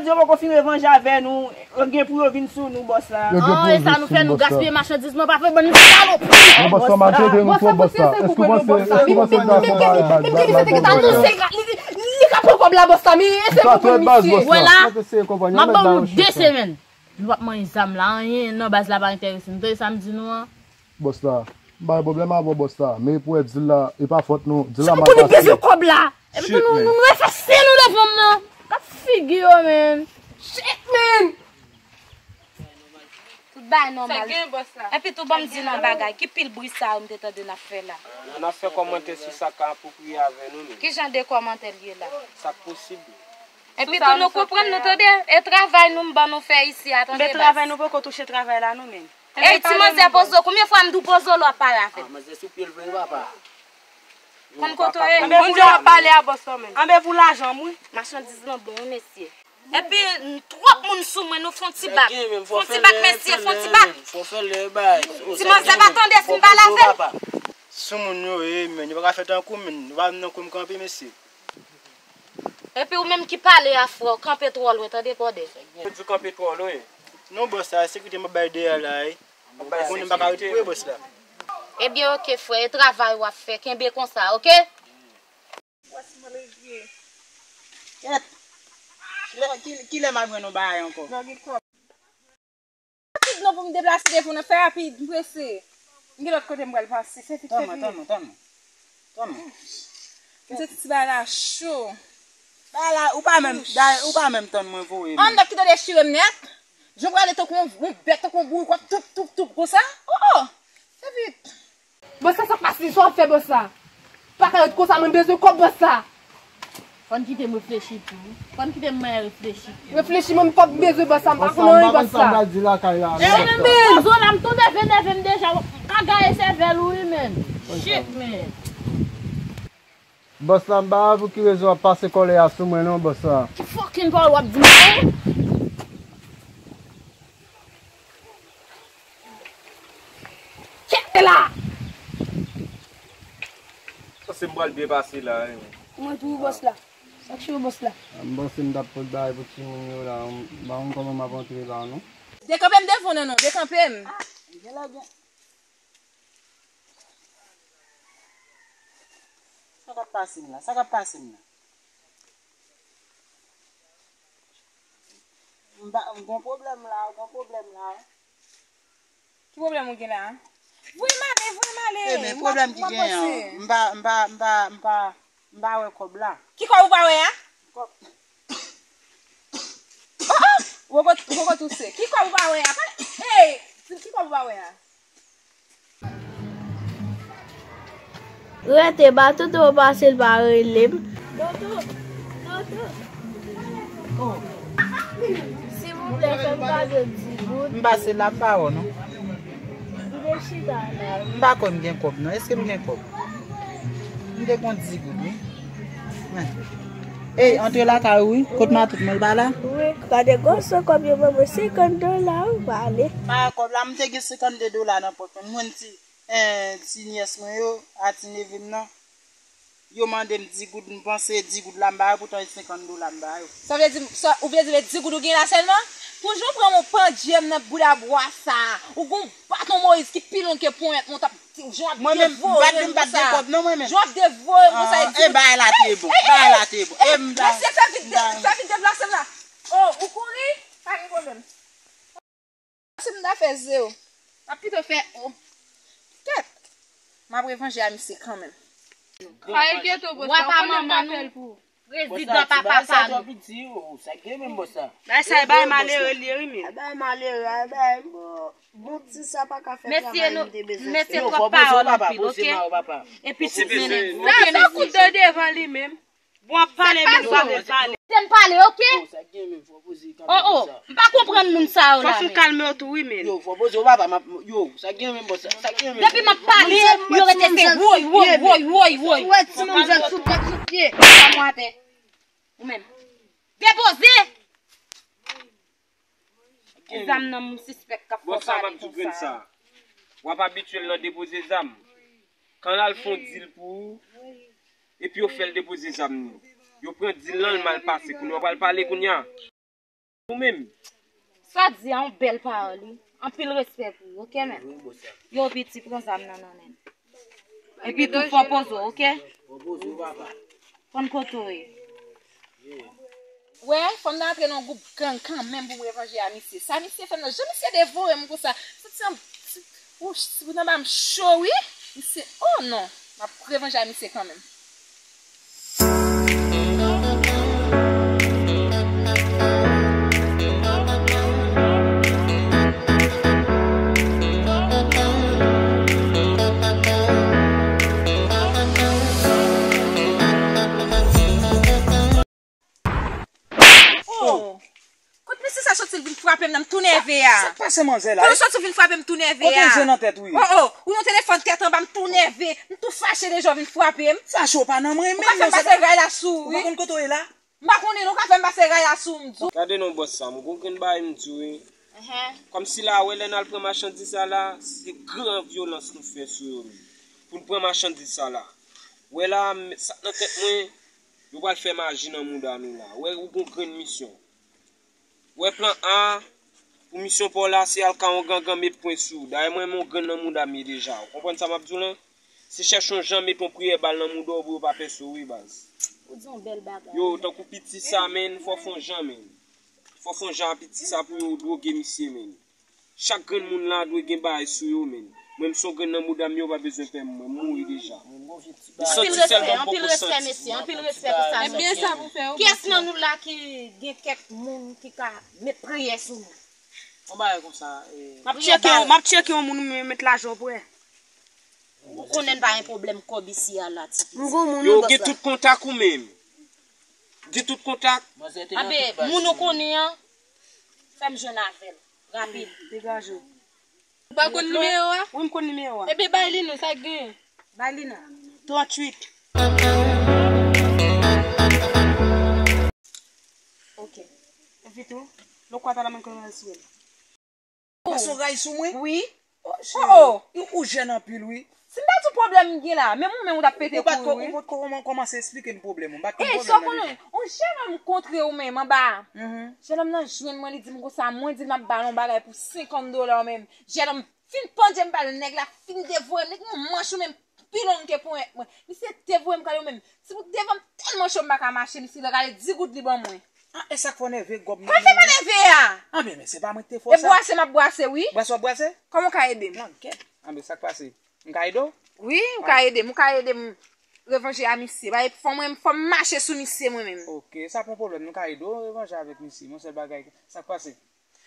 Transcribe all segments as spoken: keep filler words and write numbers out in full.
Yo poko fin revanje avè nou, yo gen pou yo vin sou nou, bòs la. Yo gen pou yo vin sou nou, bòs la. An, e sa nou fè, nou gaspiye machandiz mwen, pa fè bann salopri. Non, bòs la, maltrete nou twòp, bòs la. Èske w panse, èske w panse gason pa baz, baz, baz, baz, baz? Li ka pran kòb la, bòs la, men eseye konprann misye. Wè la, m ap ban nou de semèn. Nou p ap manje zam la, anyen nan baz la pa enterese nou. Tande sa m di nou an? Bòs la, m pa gen pwoblèm avè w, bòs la, men pou wè dil la, e pa fòt nou, dil la mal pase. Sa pou nou bezwen kòb la? Epi tou nou, nou, nou efase nou devan m nan. Gad figi yo, man. Shit, man. Tout bagay nòmal. Sa gen, bòs la? Epi tou, ban m di nou yon bagay. Ki pil bri sa yo m te tande n ap fè la? N ap fè kòmantè sou sa k apwopriye avè nou, men. Ki jan de kòmantè l ye la? Sa k posib. Epi tou, nou konprann, nou tande? E travay nou m ban nou fè isi a, tande, baz? Men travay nou poko touche travay la, nou menm. Ey, ti manzè Pozo, konbyen fwa m di w Pozo lè w ap pale avè m? Ah, manzè sou pye l vre, papa. Konn kote w ye? Anben pou lajan m, wi. Machandiz lan bon, wi, mesye. Epi, twòp moun sou mwen, nou fè yon ti bak. Fè yon ti bak, mesye, fè yon ti bak. Ti manzè pa tande si m pale avè l. Sou moun yo ye, men, yo pa ka fè tankou m, men. Nou pa vin nan kou m kanpe, mesye. Epi ou menm ki pale a, frè, w kanpe twò lwen, tande, pòdè. Ou di w kanpe twò lwen. Non, bòs la, sekirite m ap bay deyò la, wi. Ou konnen m pa ka ret pou bòs la. Ebyen, oke, frè, e travay w ap fè, kenbe konsa, oke? Kèt! Kilè, ki, kilè m ap jwenn yon bagay ankò? Rapid non pou m deplase devan w nan, fè rapid, m prese. M gen lòt kote m pral pase, fè vit, fè vit. Tann mwen, tann mwen, tann mwen. Tann mwen. M santi ti bagay la cho. Bagay la, ou pa menm, dayè, ou pa menm tann mwen voye m. An, m t ap kite w dechire m nèt. Jan w prale tankou yon, yon bèt, tankou yon bourik, w ap toup, toup, toup konsa. Oh, oh! Fè vit. Bòs la, sa k pase, sa w ap fè, bòs la? Pa ka ret konsa, mwen bezwen kòb, bòs la. Fò n kite m reflechi tou. Fò n kite m mwen reflechi tou. Reflechi, mwen, kòb m bezwen, bòs la, m pa konn anyen, bòs la. Bòs la, m pa konn sa m pral di lakay la, non, bòs la. Pozo la, m tou nève, nève m deja, w ap kagaye sèvèl ou, wi, menn. Shit, menn. Bòs la, m pa wè pou ki rezon w ap pase kòlè a sou mwen, non, bòs la. Ki fucking pawòl w ap di m la, hein? Kite la! Panse m pral byen pase la, wi. Mwen tou, bòs la. Sa k rive, bòs la? M panse m t ap pot bagay pou timoun yo la. M pa konn kòman m ap antre la, non. Dekanpe m devan w, non, non. Dekanpe m. Sa k ap pase m la? Sa k ap pase m la? M pa, m gon pwoblèm la, gon pwoblèm la. Ki pwoblèm ou gen la? Voye m ale, voye m ale. E, men pwoblèm ki genyen an, m pa, m pa, m pa, m pa, m pa wè kòb la. Ki kòb ou pa wè a? Kòb. Oh, oh! Ou poko, ou poko touse. Ki kòb ou pa wè a? Pa, ey, ki kòb ou pa wè a? Rete, ba Toto pase l pa rele m. Toto, Toto. Oh. Silvouplè, fè m kado di goud. M pase la, m pa wè w, non. M te chita la. M pa kwè m gen kòb, non. Èske m gen kòb? M te gon di goud, wi. Ey, antre lakay ou, wi. Kot matant mwen, l pa la? Wi. Gade gwo son kòb yo ban mwen, senkant dola, wi, pale. Pa kòb la, m te gen senkannde dola nan pòch mwen. Mwen ti, eh, ti nyès mwen yo, a ti neve m nan. Yo mande m di goud, m panse di goud la m ba yo, poutan e senkant dola m ba yo. Sa vle di, sa, ou vle di, di goud ou gen la sèlman? Pou jan w pran mwen pandye m nan bouda bwa sa, ou gon baton Moyiz ki pi long ke ponyèt mwen, w t ap, jan w ap devore m konsa. Mwen menm, m pa t gen kòb non, mwen menm. Jan w ap devore m konsa, e di goud. Ah, e bagay la te bon, bagay la te bon. E m ta, mesye, fè vit, fè vit deplase m la. Oh, ou kouri? Pa gen pwoblèm. Si m ta fè ze, w ap pito fè o. Kèt! M ap revanje a misye kanmenm. Kay geto, bòs la, w konnen m pa fè l pou ou. Prezidan pa papa nou. Sa gen menm, bòs la. Bay sa, bay malere li ye, wi, men. Bay malere, bay bon, bon ti sa pa ka fè travay li te bezwen fè. Mesye, twòp pawòl anpil, oke? Epi tout mennen. Sa, sa kout de devan li menm. Bon, ap pale, men nou pa vle pale. Kite m pale, oke? Oh, oh, m pa konprann moun sa yo la, men. Fò w kalme w tou, wi, men. Yo, fò poze w, papa, m ap, yo, sa gen menm, bòs, sa gen menm. Depi m ap pale, yo rete se woy, woy, woy, woy, woy. Wè, ti manzè sou tèt, sou pye. Ou menm. Depoze! Zam nan, m sispèk k ap fè w pale konsa. W ap abitye l nan depoze zam. Kan l al fè yon dil pou ou, epi yo fè l depoze zam nan. Yo pran dil lan, l mal pase. Kounye a w pral pale kounye a. Ou menm? Sa di a yon bèl pawòl, wi. Anpil respè pou ou, oke, men? Wi, bòs la. Yo, piti, pran zam nan nan men m. Epi tou, fò poze w, oke? Fò poze w, papa. Konn kote w ye. Wè, fò m nan antre nan gwoup gang kanmenm pou m revanje a misye. Sa misye fè m nan, jan misye devore m konsa. Santi an, wouch, si bout anba m cho, wi. Misye, oh non, m ap revanje a misye kanmenm. Oh! Kot mesye sa soti l vin frape m nan, m tou nève a? Sa k pase manzè la? Kote w soti w vin frape m tou nève a? Kote l jwe nan tèt ou ye? Oh, oh, ou yon telefòn tèt anba, m tou nève, m tou fache deja w vin frape m. Sa cho pa nan mwen menm non. Ou ka fè m pase ray la sou ou, wi. Ou pa konn kote w ye la? M pa konnen non, ou ka fè m pase ray la sou ou, m di w. Gade non bòs sa, m gon grenn bagay m di w, wi. Kòmsi la, wè lè n al pran machandiz sa la, se gran vyolans nou fè sou yo menm. Pou n pran machandiz sa la. Wè la, sa k nan tèt mwen, yo pral fè maji nan mouda nou la. Wè, ou gon grenn misyon. Wè plan A, pou misyon pa w la, se al ka yon gangan met pwen sou ou. Dayè, mwen menm yon grenn nan mouda m ye deja. Ou konprann sa m ap di w lan? Se chèche yon jan met yon priyè bal nan mouda w pou yo pa pèse w, wi, baz. Ou di yon bèl bagay. Yo, tankou piti sa, menn, fò w fè yon jan, menn. Fò w fè yon jan a piti sa pou yo dwoge misye, menn. Chak grenn moun la dwe gen bagay sou yo, menn. Mwen, m se yon grenn nan mouda m, yo pa bezwen pè m, mwen, m mouri deja. M santi sèlman m poko santi. Anpil respè, mesye, anpil respè pou sa nou fè. Kiyès nan nou la ki gen kèk moun ki ka met priyè sou nou? Yon bagay konsa. M ap tcheke yon, m ap tcheke yon moun, m met lajan prè. Ou konnen n pa gen pwoblèm kòb isi a la, ti piti. M gon moun, wi, bòs la. Yo gen tout kontak ou menm. Gen tout kontak. Anben, moun ou konnen an, fè m jwenn avè l. Rapid. Degaje w. Ou pa konn nimewo a? Wi, m konn nimewo a. Ebyen, bay li non, sa k genyen? Bay li non. Tranntuit. Ok. Epi tou, lòt kwa talè mwen konn al sou l. Ou pase yon ray sou mwen? Wi. Oh, cheri, ou, ou jèn anpil, wi. Si m pa di w pwoblèm m gen la, menm ou menm ou t ap pete kouri, wi. Ou pa t ko, ou pa t ko kòman, kòmanse esplike m pwoblèm ou. M pa t konn pwoblèm nan deja. Ey, sa w konnen, yon jènòm kontre w menm anba. Jènòm nan jwenn mwen, li di m konsa, mwen di l m ap ba l yon bagay pou senkant dola w menm. Jènòm fin pandye m ba l, nèg la fin devore m, li gen yon manch ou menm pi long ke ponyèt mwen. Misye devore m kale w menm. Ti bout devan m tèlman cho m pa ka mache, misye rale di goud li ban mwen. Ah, e sa k fè w nève gòb nan men mwen? Kòman fè m nève a? Anben, men se pa mwen ki te fè w sa. E bwase m ap bwase, wi. Bwase w ap bwase? Kòman w ka ede m? Anben, sa k pase? M ka ede w? Wi, ou ka ede m, ou ka ede m revanje a misye. Ba, fò mwen, fò m mache sou misye mwen menm. Ok, sa pa yon pwoblèm, nou ka ede w revanje avèk misye. Yon sèl bagay, sa k pase?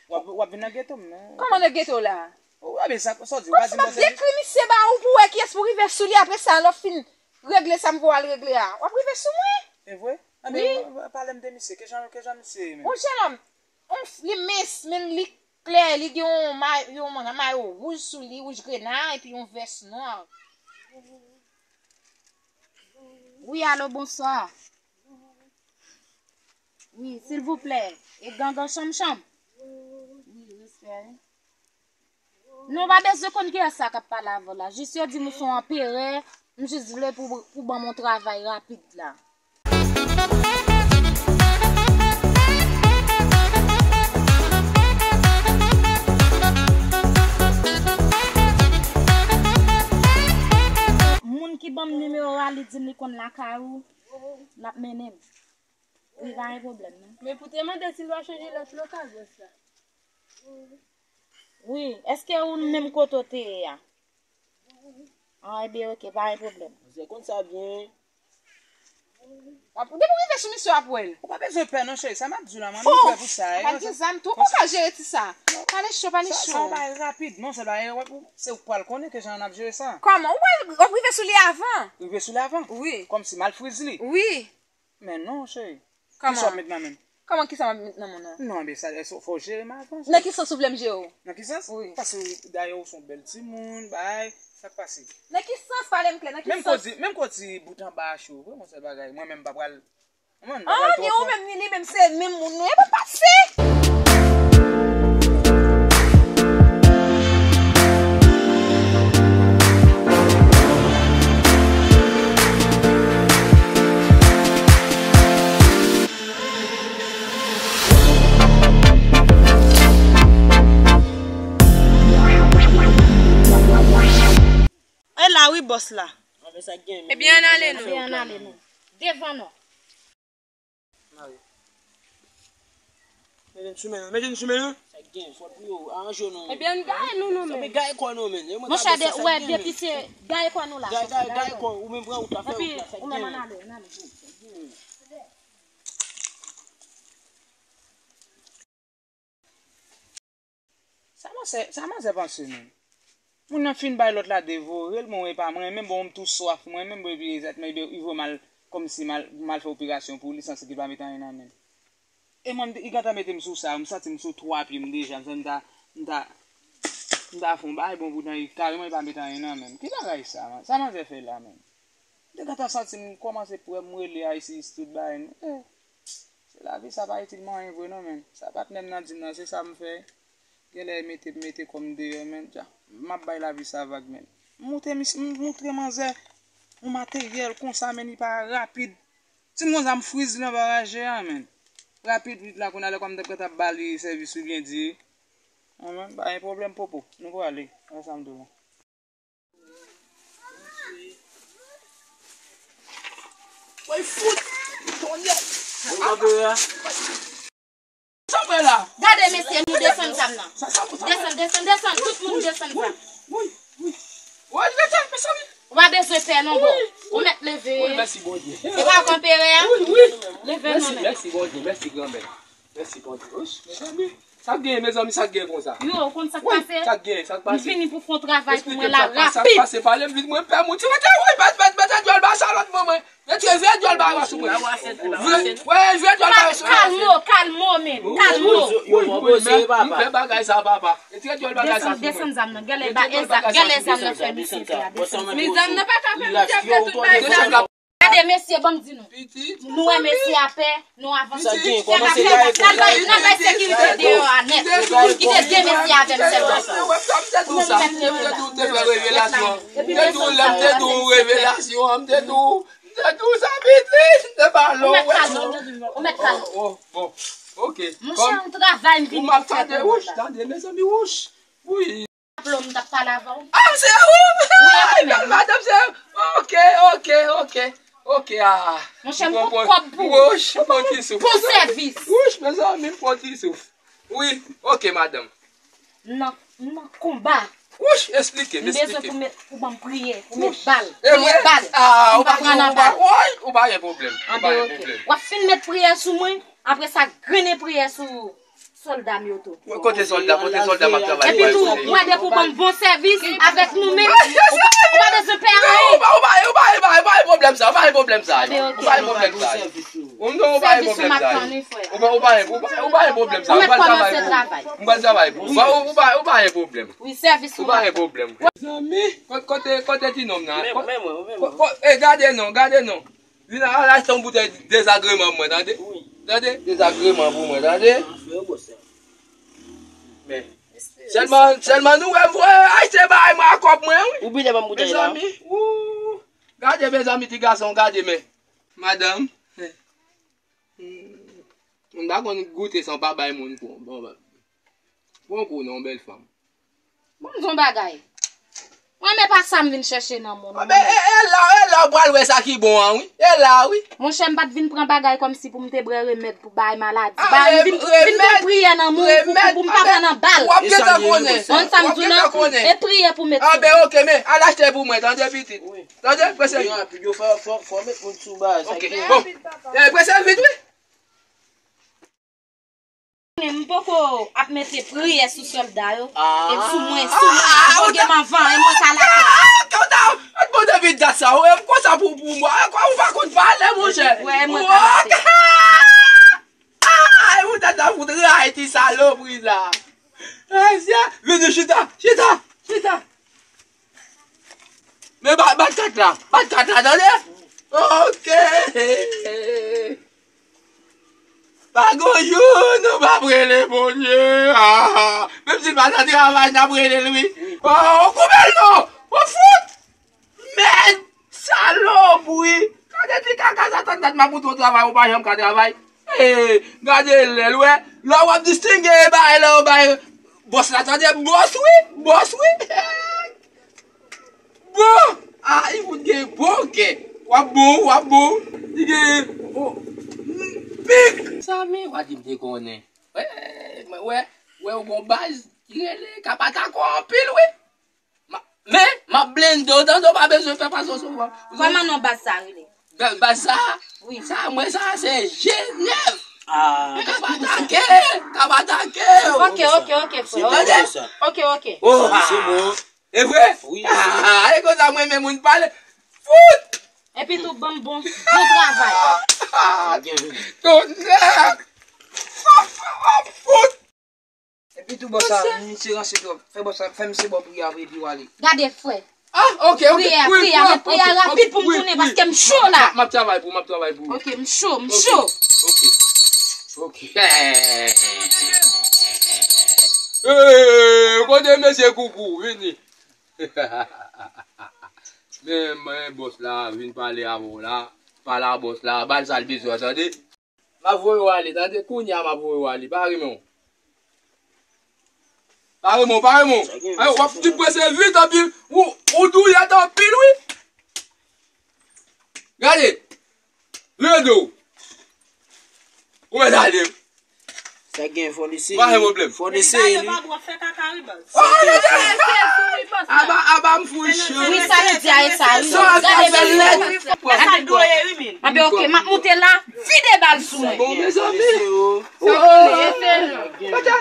W ap, w ap vin nan geto m, non? Kòman nan geto w la? Ou, a, men sa, sa w di, ou pa di m sa. Dekri misye ba ou pou wè kiyès pou rive sou li, apre sa, lè w fin regle sa m voye w al regle a, w ap rive sou mwen. E vre? A, men, wi, pale m de misye, kijan, kijan misye ye menm? Yon jènòm, yon f-, li mens, men li klè, li gen yon may-, yon mayo wouj sou li, wouj grena, epi yon vès nwa. Wi, alo, bonswa. Wi, silvouplè. E gangan chanm chanm? Wi, respè, wi. Non, w pa bezwen konn kiyès sa k ap pale avè w la. Jis yo di m ou se yon anperè, m jis vle pou, pou ban m yon travay rapid la. Moun ki ban m nimewo a, li di m li konn lakay ou, l ap mennen m. Wi, pa gen pwoblèm, non. Men pou te mande si l va chanje lòt lokal, bòs la. Wi, èske ou menm kote w te ye a? Ah, ebyen, ok, pa gen pwoblèm. Manzè konn sa byen. W ap, depi w rive sou misye, w ap wè l. Ou pa bezwen pè non, cheri, sa m ap di w la, manmi, ou prè pou sa, eh. Pa gen zam tou, ou pa ka jere ti sa. Pa gen cho, pa gen cho. Sa, sa yon bagay rapid, non, se bagay, se ou k pral konnen kijan n ap jere sa. Kòman? Ou pral, w ap rive sou li avan. Rive sou li avan? Wi. Kòmsi m al friz li? Wi. Men non, cheri. Kòman? Kisa w ap met nan men m? Kòman kisa m ap met nan men w? Non, men sa, fò w jere m avan, cheri. Nan ki sans ou vle m jere w? Nan ki sans? Wi. Paske dayè ou se yon bèl timoun, bay, sa k pase? Nan ki sans, pale m klè, nan ki sans? Menm kote, menm kote bout anba a cho, vre, yon sèl bagay. Mwen menm m pa pral, mwen menm m pa pral twò fò. Ah, ni ou menm, ni li menm, se menm moun nou ye, pa pase! Bòs la. Ebyen, ann ale non. Ebyen, ann ale non. Devan non. Mete n sou men nou. Mete n sou men nou. Ebyen, gaye nou, nou men. Monchè, de, ou wè, depi se gaye kò nou la. Gaye, gaye, gaye kò, ou menm pran wout la, fè wout la, sa k gen. Epi, ou menm ann ale, ann ale. Sa manzè, sa manzè panse menm? Moun nan fin bay lòt la devore l, mwen wè pa mwen menm, bon, m tou swaf mwen menm, bon, epi egzakteman, epi li voye m al kòmsi m al, m al fè operasyon pou li, sanse ke l pa mete anyen nan men l. E mwen, m te, li gentan mete m sou sa, m santi m sou twa pye m deja, m santi m ta, m ta, m ta fè yon bagay, bon, poutan li kareman li pa mete anyen nan men l. Ki bagay sa, man? Sa manzè fè la menm? M te gentan santi m kòmanse prè, m rele I C S tout bagay. Eh, se lavi sa pa itil mwen anyen vre non, men. Sa patnè m nan di m nan, se sa m fè. Genlè mete, mete kò m deyò, men. Dja, m ap bay lavi sa vag, men. M moutre, mis- m moutre manzè yon materyèl konsa, men li pa rapid. Ti m konsa, m friz li anba raje a, men. Rapid vit la, kounye a lè kòm m t ap gentan ap ba li sèvis ou byen di. Anben, pa gen pwoblèm, popo. Nou prale. Wè sa m di w la. Woy, fout! Tonyè! Sa m wè la? Gade, mesye, nou desann zam nan. Desann, desann, desann, tout moun desann zam. Woy, woy. Woy, rete, mezanmi. Ou pa bezwen pè non, bro. Ou mèt leve. Woy, mèsi, Bondye. Se pa kanpe a? Woy, woy. Leve non, men. Mèsi, Bondye. Mèsi, Granmèt. Mèsi, Bondye. Wouch, mezanmi. Sa k genyen, mezanmi, sa k genyen konsa? Yo, ou konn sa k pase? Sa k genyen, sa k pase? M vini pou fè yon travay pou mwen la, rapid. Sa k pase, pale m vit, mwen pè moun. Ti mete, woy, mèt, mèt, mete dyòl ba salòt mwen, mwen. Mete vye dyòl ba rason mwen. Vye, woy, vye dyòl ba rason mwen. Kalmo, kalmo, men. Kalmo. Woy, woy, woy, men, men bagay sa, papa. Mete dyòl bagay sa pou mwen. Desann, desann zam nan. Gèlè ba, gèlè zam nan fè misye fè a. Desann. Men zam nan pa ka fè misye fè tout bagay sa. Gade, mesye, ban m di nou. Pitit. Nou wè mesye a pè, nou avanse. Pitit. N ap bay, n ap bay sekirite deyò a nèt. Kite de mesye avè m sèlman. Ou menm ou mèt leve la. Ou mèt leve la. Epi desann sa. M te di w, lè m te di w revelasyon an, m te di w, m te di w sa, pitit, m te pale w, wè. Ou mèt pale. Oh, oh, bon, ok. Monchè, m travay, m vin pou fè travay la. Ou m ap tande, wouch, tande, mezanmi, wouch. Wi. Plo m t ap pale avè w. Ah, se ou? Wi, wi, men. Madanm, se ou? Ok, ok, ok. Ok, ah. Monchè, m pran kòb pou ou. Wouch, m pran ti souf. Pou sèvis. Wouch, mezanmi, m pran ti souf. Wi, ok, madanm. M nan, m nan konba. Wouch, esplike m, esplike m. M bezwen pou met, pou ban m priyè, pou met bal, pou met bal. Ah, ou pa pran nan bal. Woy, ou pa gen pwoblèm. Ou pa gen pwoblèm. W ap fin met priyè sou mwen, apre sa, grennen priyè sou sòlda m yo tou. Kote sòlda, kote sòlda m ap travay pou yo? Epi tou, mwen depi w ban m bon sèvis avèk nou menm, ou pa, ou pa bezwen pè anyen. Ou pa, ou pa, ou pa, ou pa, ou pa gen pwoblèm sa, ou pa gen pwoblèm sa. Ou pa gen pwoblèm sa. Ou non, ou pa gen pwoblèm sa. Ou pa, ou pa, ou pa, ou pa gen pwoblèm sa. Ou pral travay pou ou. M pral travay pou ou. Ou pa, ou pa, ou pa gen pwoblèm. Wi, sèvis ou. Ou pa gen pwoblèm. Zanmi, kote, kote, kote ti nonm nan? Ko-, ko-, eh, gade non, gade non. Vin al achte yon boutèy dezagreman pou mwen, tande? Wi. Tande? Dezagreman pou mwen, tande? Men, sèlman, sèlman nou wè m voye achte bagay mwen ak kòb mwen, wi. Ou bliye ban m boutèy la. Mezanmi, ou, gade, mezanmi, ti gason, gade, men. Madanm, hmm, moun pa konn goute san pa bay moun pou, bon, bon. Pran kou non, bèl fanm. Bon, m di yon bagay. Mwen, men pa sa m vin chèche nan moun. Anben, e, e la, e la w pral wè sa ki bon an, wi. E la, wi. Monchè, m pa t vin pran bagay kòmsi pou m te bwè remèd pou bay maladi. Ah, ba, m vin, vin pran priyè nan moun pou, pou, pou m pa pran nan bal. W ap gentan konnen. Konn sa m di w la, e priyè pou met sou. Anben, ok, men, al achte pou mwen, tande, pitit. Tande, prese. Yo rapid, yo fò, fò, fò met moun sou bagay, sa ki bon. Ok, bon. Eh, prese vit, wi. M poko ap mete priyè sou sòlda yo. Ah. E sou mwen, sou mwen. Ah, ou gen m anvan, e mwen ka late. Ah, kanta, mwen depi dat sa, ou, e konsa pou, pou mwen. Kwa ou pa konn pale, monchè. Wè, e mwen ka late. Ah, e ou dat la fout ray ti salopri la. Eh, vini, chita, chita, chita. Men ba-, bat kat la, bat kat la, tande? Ok. Pa gon jou nou p ap rele Bondye. Ah, menm si l pa nan travay, n ap rele l, wi. Oh, koupe l non. Oh, fout. Mèd. Salopri. Gade ti kaka sa, tann dat m ap montre w travay, ou pa janm ka travay. Eh, gade lè l, wè. Lè w ap distinge, e bay, lè w bay. Bòs la, tande, bòs, wi. Bòs, wi. Bon. Ah, li fout gen bon kè. W ap bon, w ap bon. Li gen bon pik. Sa men, w a di m te konnen. Wè, mwen wè, wè, w gon baz ki rele Kapatako anpil, wi. Ma- Men, m ap blende w, tande, w pa bezwen fè fason sou mwen. Kòman non baz sa rele? Ba- Baz sa? Wi. Sa, mwen, sa, se Jenèf. Ah. Kapatake, Kapatake. Ok, ok, ok, frè. Tande? Ok, ok. Oh, se bon. E vre? Wi. Ah, e konsa mwen menm moun pale. Fout! Epi tou, ban m bon, bon travay. Tonnè! Fout! Epi tou, bòs la, misye ranse twòp. Fè bòs la, fè misye ba w pri a, epi w ale. Gade, frè. Ah, ok, ok. Pri a, pri a, men pri a rapid pou m tounen, paske m cho la. M ap travay pou, m ap travay pou. Ok, m cho, m cho. Ok. Ok. Eh, kote mesye Koukou? Vini. Men, men, bòs la, vin pale avè w la. Pale a bòs la, ba l sa l bezwen, tande? M ap voye w ale, tande? Kounye a, m ap voye w ale. Pa renmen w. Pa renmen w, pa renmen w. Ay, w ap di prese vit anpil. Ou, ou douyèt anpil, wi. Gade. Leve w. Ou mèt ale. Sa gen fò li seye. Pa gen pwoblèm. Fò li seye, li. Aba, aba, m fout cho. Wi, sa li di a, e sa, wi. Gade bèl nèg. Anben, ok, m ap moute la, vide bal sou mwen. Bon, mezanmi. Sa konnen, e se.